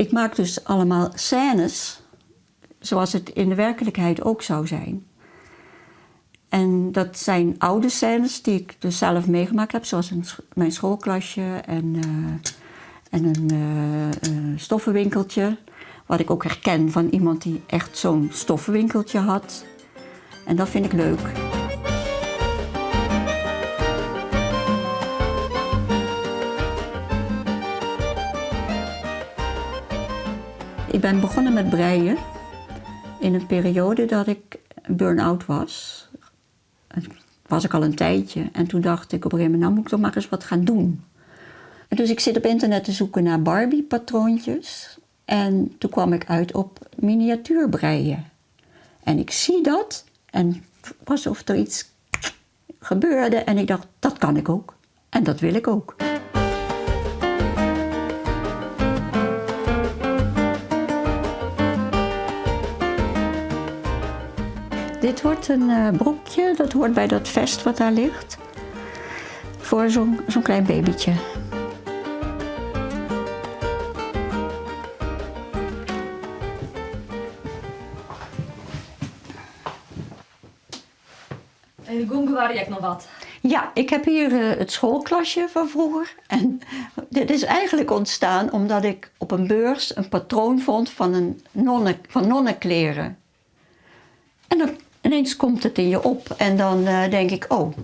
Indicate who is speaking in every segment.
Speaker 1: Ik maak dus allemaal scènes zoals het in de werkelijkheid ook zou zijn. En dat zijn oude scènes die ik dus zelf meegemaakt heb, zoals een, mijn schoolklasje en, uh, en een uh, stoffenwinkeltje. Wat ik ook herken van iemand die echt zo'n stoffenwinkeltje had. En dat vind ik leuk. Ik ben begonnen met breien in een periode dat ik burn-out was. Dat was ik al een tijdje. En toen dacht ik op een gegeven moment, nou moet ik toch maar eens wat gaan doen. En dus ik zit op internet te zoeken naar Barbie-patroontjes. En toen kwam ik uit op miniatuurbreien. En ik zie dat en alsof er iets gebeurde. En ik dacht, dat kan ik ook. En dat wil ik ook. Dit wordt een eh, broekje, dat hoort bij dat vest wat daar ligt. Voor zo'n zo'n klein babytje.
Speaker 2: En de gongen waren ek noch wat.
Speaker 1: Ja, ik heb hier eh, het schoolklasje van vroeger. En dit is eigenlijk ontstaan omdat ik op een beurs een patroon vond van, een nonne, van nonnenkleren. En dan ineens komt het in je op en dan eh, denk ik, oh,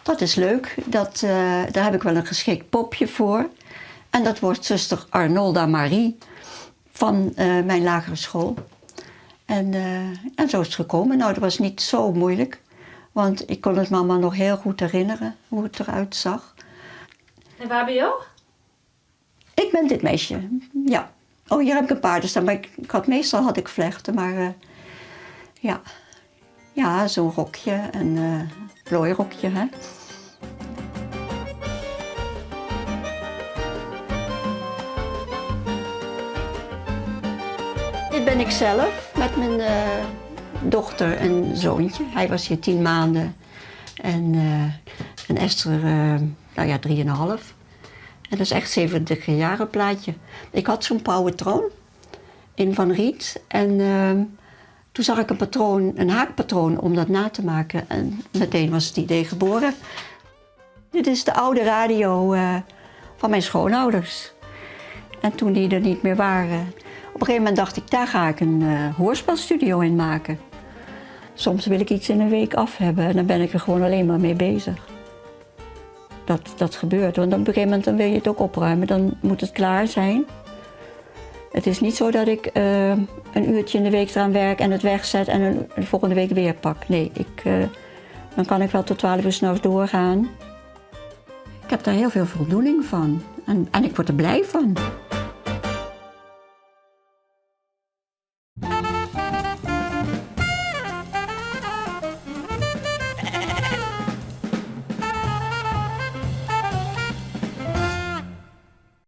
Speaker 1: dat is leuk. Dat, eh, daar heb ik wel een geschikt popje voor. En dat wordt zuster Arnolda Marie van eh, mijn lagere school. En, en zo is het gekomen. Nou, dat was niet zo moeilijk. Want ik kon het mama nog heel goed herinneren hoe het eruit zag.
Speaker 2: En wa binne jo?
Speaker 1: Ik ben dit meisje, ja. Oh, hier heb ik een paard staan, maar ik, ik had, meestal had ik vlechten, maar uh, ja. Ja, zo'n rokje, een uh, plooirokje, hè. Dit ben ik zelf met mijn uh, dochter en zoontje. Hij was hier 10 maanden en, uh, en Esther, uh, nou ja, 3,5. En dat is echt 70 jaren plaatje. Ik had zo'n patroon in Van Riet. En uh, toen zag ik een patroon, een haakpatroon om dat na te maken. En meteen was het idee geboren. Dit is de oude radio uh, van mijn schoonouders. En toen die er niet meer waren, op een gegeven moment dacht ik, daar ga ik een uh, hoorspelstudio in maken. Soms wil ik iets in een week af hebben en dan ben ik er gewoon alleen maar mee bezig. Dat, dat gebeurt, want op een gegeven moment dan wil je het ook opruimen, dan moet het klaar zijn. Het is niet zo dat ik uh, een uurtje in de week eraan werk en het wegzet en een, de volgende week weer pak. Nee, ik, uh, dan kan ik wel tot 12 uur s'nachts doorgaan. Ik heb daar heel veel voldoening van en, en ik word er blij van.